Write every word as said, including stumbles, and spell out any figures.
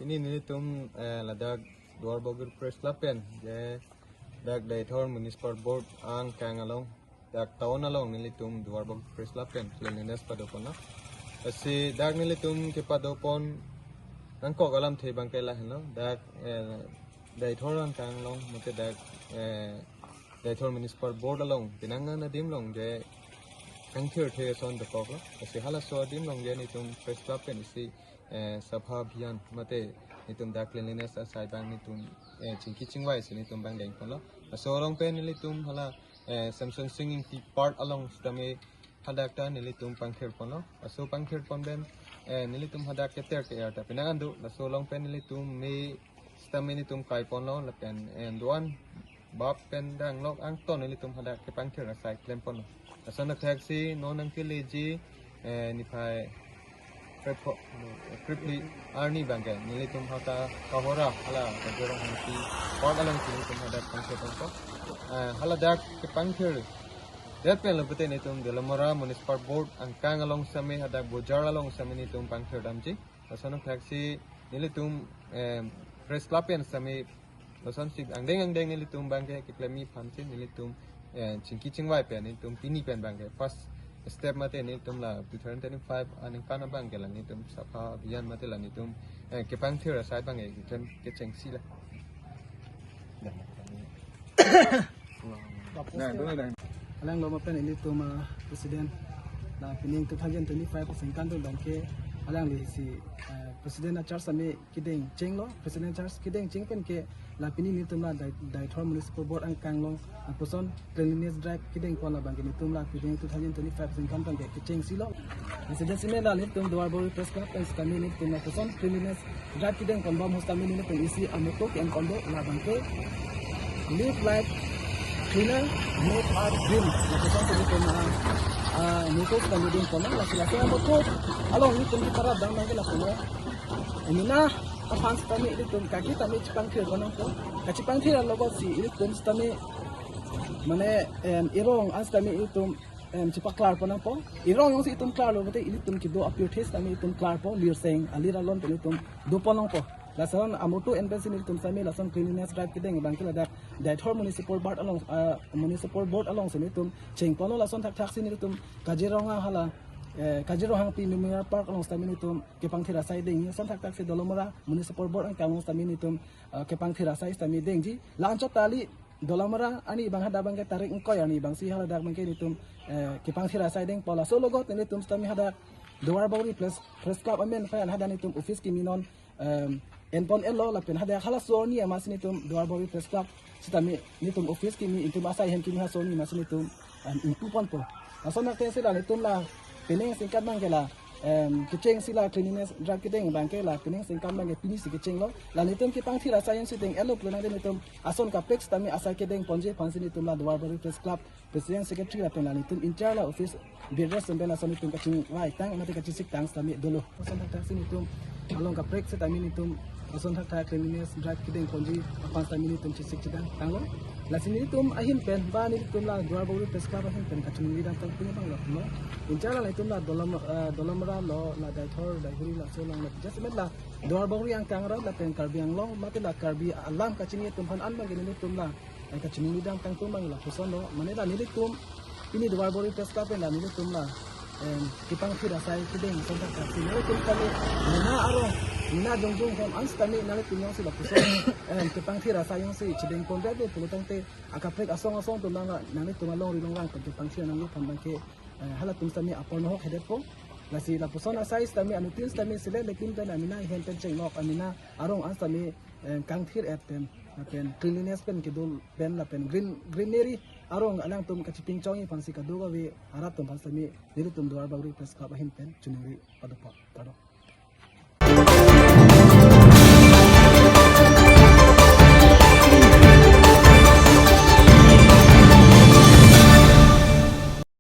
Pini nelitum, eh, ladak Duarbagori Press Club pen, je dak Deithor Municipal Board angkang along, dak town along nelitum Duarbagori Press Club pen cleanliness padopon lo. Lasi dak nelitum kepadopon nangkok alamthe abangke lahenlo. Dak, eh, Deithor angkang along, mate dak, eh, Deithor Municipal Board along, penang an adim along je pangthir the ason dokoklo. Lasi halaso adim along je nelitum Press Club pen isi, eh, Sapha Abhiyan, mate nelitum dak cleanliness asai abang nelitum, eh, chingki chingvaisi nelitum abang dengponlo. Laso along pen nelitum hala, eh, Semsonsing Ingti Park along sitame hadak ta nelitum pangthirponlo. Laso pangthirpon pen, eh, nelitum hadak keter ke-er ta penang an do. Laso along pen nelitum me sitame nelitum kaiponlo lapen, eh, do-an bap pen danglok angton nelitum hadak kepangthir asai klemponlo. Lason athaksi non nangkeleji, eh, niphai krepho, krepli arni abangke nelitum hata Kohora hala Kajirong Hangpi Park alongsi nelitum hadak pangthirponpo. Eh, hala dak kepangthir det pen lo pute nelitum Dolamara Municipal Board angkang along sitame hadak bojar along sitame nelitum pangthir damji. Lason athaksi nelitum, eh, Press Club pen sitame lasonsi angdeng angdeng nelitum abangke keklemji aphansi nelitum, eh, chingki chingvai pen nelitum pini pen abangke first step mate nelitum la two thousand twenty-five aningkan abangke la nelitum Sapha Abhiyan mate la nelitum, eh, kepangthir asai abangke keklem kechengsi la. Alangli lapen ilitum, ah, president la pining two thousand twenty-five asengkan pen abangke alanglisi, eh, president a-charge sitame kedeng chenglo, president charge kedeng cheng pen ke la pini nelitum la Dai-, Deithor Municipal Board angkang along lapuson cleanliness drive kedengpon abangke nelitum la pining two thousand twenty-five asengkan pen ke kechengsi lo. Lasi sitame la nelitum Duarbagori Press Club pen sitame nelitum lapuson cleanliness drive kedengponbom ahut sitame nelitum isi a-motto ke-enponlo, labangke Live Life Cleaner, Make Earth Green. Lapuson sitame nelitum, ah, ah, motto sitame dengponlo. Lasi laso a-motto along nelitum kiparap dam abangke lapulo. Amena aphan sitame ilitum kaki tame chepangthir ponpo. Kachepangthir alogotsi ilitum sitame mane, em, erong an sitame ilitum, em, chepaklar ponpo. Erong jongsi itum klarlo pute ilitum kedo apirthe sitame itum klarpo, lirseng alir alon pen itum doponpo. Lason a-motto en pensi nelitum sitame lason cleanliness drive kedeng abangke ladak Deithor Municipal Board along, ah, Municipal Board alongsi nelitum chengponlo. Lason thakthaksi nelitum Kaziranga hala, eh, Kazirong Hangpi Memorial Park along sitame nelitum kepangthir asai dengji. Lason thakthaksi Dolamara Municipal Board angkang along sitame nelitum, eh, kepangthir asai sitame dengji. La-anchot ta kali Dolamara arni abang hadak abangke tarik ingkoi arni abangsi haladak abangke nelitum, eh, kepangthir asai dengpo. Laso alogot nelitum sitame hadak Duarbagori Press, Press Club amen aphan hadak nelitum office kimi non, em, enpon-etlo lapen hadak halaso arni amatsi nelitum Duarbagori Press Club sitame nelitum office kimi, nelitum asai ahem kimi halaso arni amatsi nelitum, em, ingpuponpo. Lason atengsi la nelitum la pining asengkan abangke la, em, kechengsi la cleanliness drive kedeng abangke la pining asengkan abangke pinisi kechenglo. La nelitum kepangthir asai jongsi deng-etlo pulo tangte nelitum ason kaprek sitame asai kedengponji aphansi nelitum la Duarbagori Press Club President Secretary lapen la nelitum in-charge la office bearers pen lason nelitum kachingvaitang mate kachisiktang sitame dolo. Lason thakthaksi nelitum along kaprek sitame nelitum lason thakthak cleanliness drive kedengponji aphan sitame nelitum chisik chedang tanglo. Lasi nelitum ahin pen ba nelitum la Duarbagori Press Club ahin pen kachiningri dam tangtung abang lapulo. In-charge la nelitum la Dolam, eh, Dolamara lo, la Deithor, Deihori laso along la just met la Duarbagori angkang arat lapen Karbi Anglong mate la Karbi alam kachini atum aphan an abangke nelitum la, eh, kachiningri dam tangtung abang lapuson lo. Mane la nelitum pini Duarbagori Press Club pen la nelitum la, em, kepangthir asai kedeng ason thakthaksi nelitum kali, mena arong, mena jongjong ahem an sitame nelitum jongsi lapuson, em, kepangthir asai jongsi chedengpondet pulo tangte akaprek asong asong atum nang la, nanglitum alongri longrang pen kepangthir nangji aphan abangke, eh, halatum sitame apor nohok hedetpo. Lasi lapuson asai sitame anuttin sitame sile lekin pen amena ahem pen chenglok, amena arong an sitame, eh, kangthir-et pen, lapen cleanliness pen kedul pen lapen green, greenery arong alangtum kachipinchongji aphansi kadokave arat atum aphan sitame nelitum Duarbagori Press Club ahin pen chiningri padopon. Kardom.